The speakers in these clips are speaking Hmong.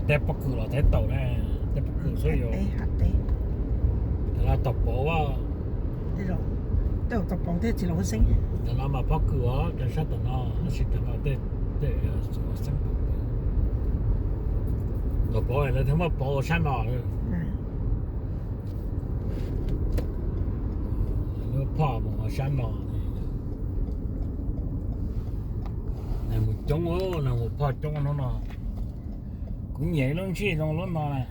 Tej pob kws los thiab tau na, tej pob kws xwb yog. Cov no tau pov, tej zaum tau pov thiab tsis los xeeb. Cov no mas pob kws os, cov sab tom no, tab sis cov no tej xeeb. Tau pov lawv thiaj muab pov ua sab no. Lub phoj mus ua sab no. Neeg mus coob, neeg mus phoj coob hnub no. Kuv nyiam lub ntsij zoo lub no na.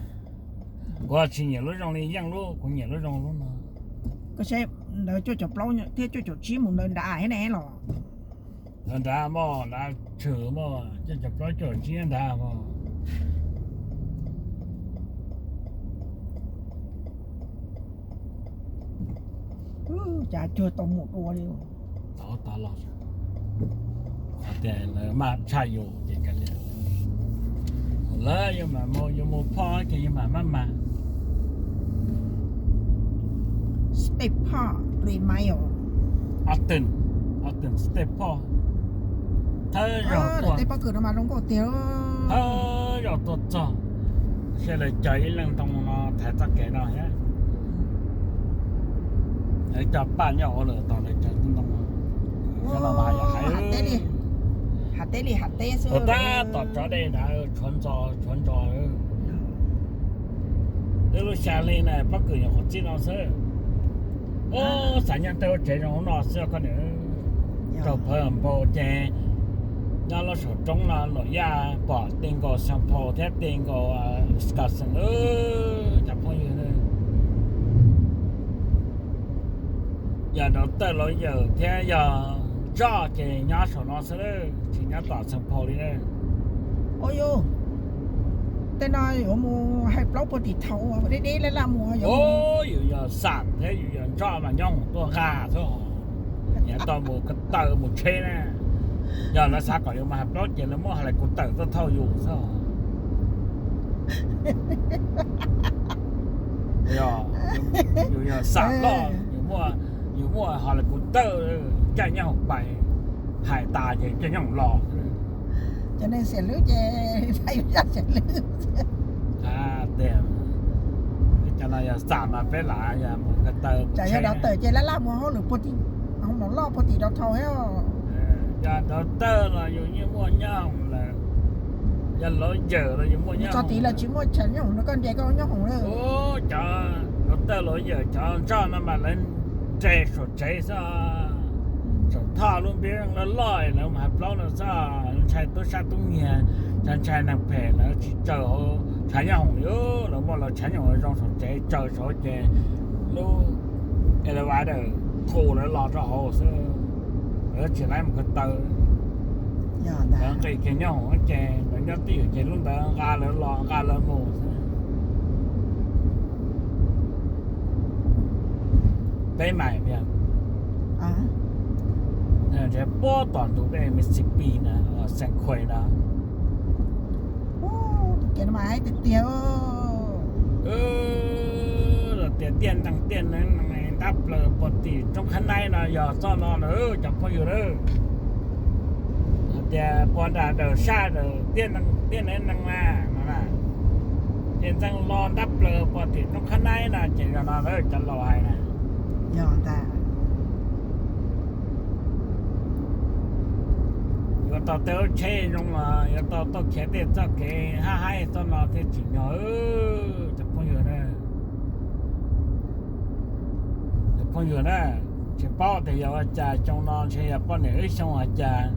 Kuv tsis nyiam lub zoo li yeej lub, kuv nyiam lub zoo lub no. Koj saib ntawd cuaj caum plaub thiab cuaj caum tsib mus ntawd nrad thiab ne los? Ntawd nrad mog, nrad tshwm mog, cuaj caum plaub cuaj caum tsib nrad mog. Cas cuag tau mus dua li. Tov tov los, qhov tias lawv maj tshaj yus ces kav liam. Lawv yuav mam mus, yuav mus phoj ces yuav mam maj mam. State Park, three mile. Ogden, Ogden State Park. Thawj zaug tuaj, tej pob kws no mas zoo nkauj tiag. Thawj zaug tuaj txog, seb lawv cog ib leej ntoo no thaiv txoj kev no thiab. Lawv cog paj nyob hauv lawm, tom lawv cog ntoo no. Hav teb li, hav teb li, hav teb xwb. Tab tom tso dej nrad, tshuav ntsos, tshuav ntsos. Twb lub xya hli na, pob kws nyuam qhuav txij no xwb. Xav nyob tej lub tsev zoo no xwb koj niam. Raug phawv npau ces nyob lub saum roob no luam yaj pom ti nkaus Saint Paul thiab ti nkaus Wisconsin, cov phooj ywg. Yog daughter lawv yawm thiab yog ntsoj ces nyob saum no xwb, tsis nyob tom Saint Paul li na. Ua yus, tej no yuav mus hais plaub puag tim thaum deb deb laj laj mus. Yus yog xam thiab yus yog ntsoj mas nyob hoom tuaj nqa xwb. Nyias tau mus ko taw mus tsheb na. Yog lawv xav kom yus mus hais plaub ces lawv muab hais kuv tawm tuaj thauj yus xwb. Yus yog xam loj, yus muaj ho lawv kuv tawm, caij nyob hoom pais, hais tas ces caij nyob hoom los. Cov neeg xiam hlwb ces yus yog xiam hlwb. Cov no yog xam mas peb lam yog mus ko taw. Tsam yog daughter ces laj laj mus hauj lwm puag tim, hauv mom loj puag tim downtown thiab. Yog daughter los yus yeej muaj nyob hoom lawm, yog lawv yawm los yus muaj nyob hoom. Tso tid los tsis muaj chaw nyob hoom rau koj nce koj nyob hoom lawm. Cov daughter lawv yawm cov ntsoj no mas lawv nres saum tsev xwb, saum thoj lub npiab loj loj lawv mus hais plaub no xwb, ntshai tub sab tub nyiag, ntshai ntshai neeg phem lawv tsis tsaws hauv tshav nyob hoom li, lawv muaj lawv tshav nyob hoom zoo saum tsev tsaws saud ces lub elevator qus lawv los rau hauv xwb, lawv tsis laib mus ko taw. Lawv nqis kiag nyob hoom ces lawv nyob twj ywm ces lub ntawd nqa lawv los nqa lawv mus xwb. Peb mais, nrhiav puag tom ntug dej Mississippi na, San Quentin na. Tias no mas haib tiag tiag. Los tias tiaj nteeg tiaj neeb ntab plaws puag tim roob Khab Naib no yog txoj no na cov phooj ywg na. Hais tias puag nram dawm saj dawm tiaj neeb tiaj neeb neeg na no na, ces ntxeev los ntab plaws puag tim roob Khab Naib no ces yog no lawv cov laus hais na. Yog ntag. Yuav tau tej lub tsheb zoo, yuav tau tuaj khiav tej txoj kev hab haib txoj no thiaj tsim nyog. Cov phooj ywg na, cov phooj ywg na, tsis paub tias yog ua cas xyoo no ntshe yog poj niam wb xyoo ua cas.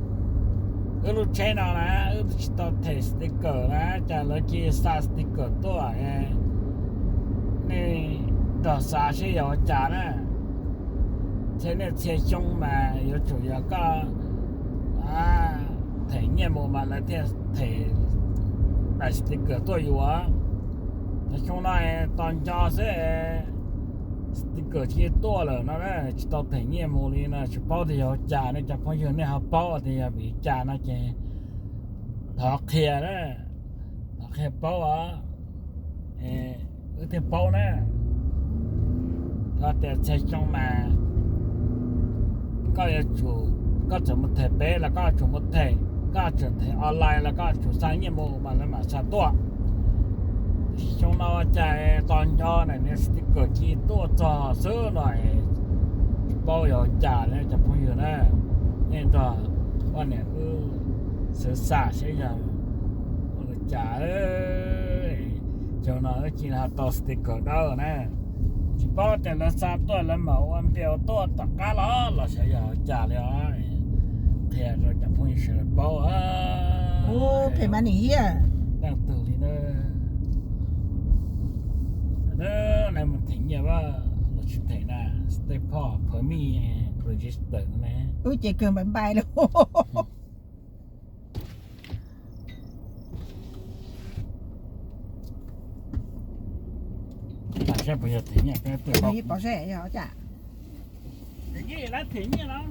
Wb lub tsheb no na, wb tsis tau them sticker na, cas lawv cia li xa sticker tuaj. Nej nrog xav seb yog ua cas na. Txhia niaj txhia xyoo mas yuav tsum yog koj them nyiaj mus mas lawv thiaj them daim sticker tuaj yus. Cov xyoo no tos nco xwb, sticker tsis tuaj lawm no, tsis tau them nyiaj mus li no, tsis paub tias yog ua cas ne. Cov phooj ywg nej ho paub tias yog vim cas no ces thov qhia, thov qhia paub os, wb thiaj paub na. Koj tias txhia xyoo mas koj yuav tsum, koj tseem mus them pem los koj yuav tsum mus them, koj tseem them online los koj yuav tsum xa nyiaj mus mas lawv mam xa tuaj. Xyoo no cas tos nco na niag sticker ci tuaj txog xwb no, tsis paub yog cas li cov phooj ywg na. Nej nrog poj niam wb xav xav saib yog ua li cas. Xyoo no wb ci ho tau sticker dawb na, tsis paub tias lawv xa tuaj lawv mam ua npias tuaj tom qab los los xyov yog cas li os. Qhia rau cov phooj ywg sawv daws paub. Ua phem mas nim hiab. Leej twg li na. Lawv mus them nyiaj los tsis them na, stay put, permit, register na. Wb ces kawg npais npais lauj. Saib puas yog them nyiaj peb tuaj. Pom seb yog cas. Them nyiaj los?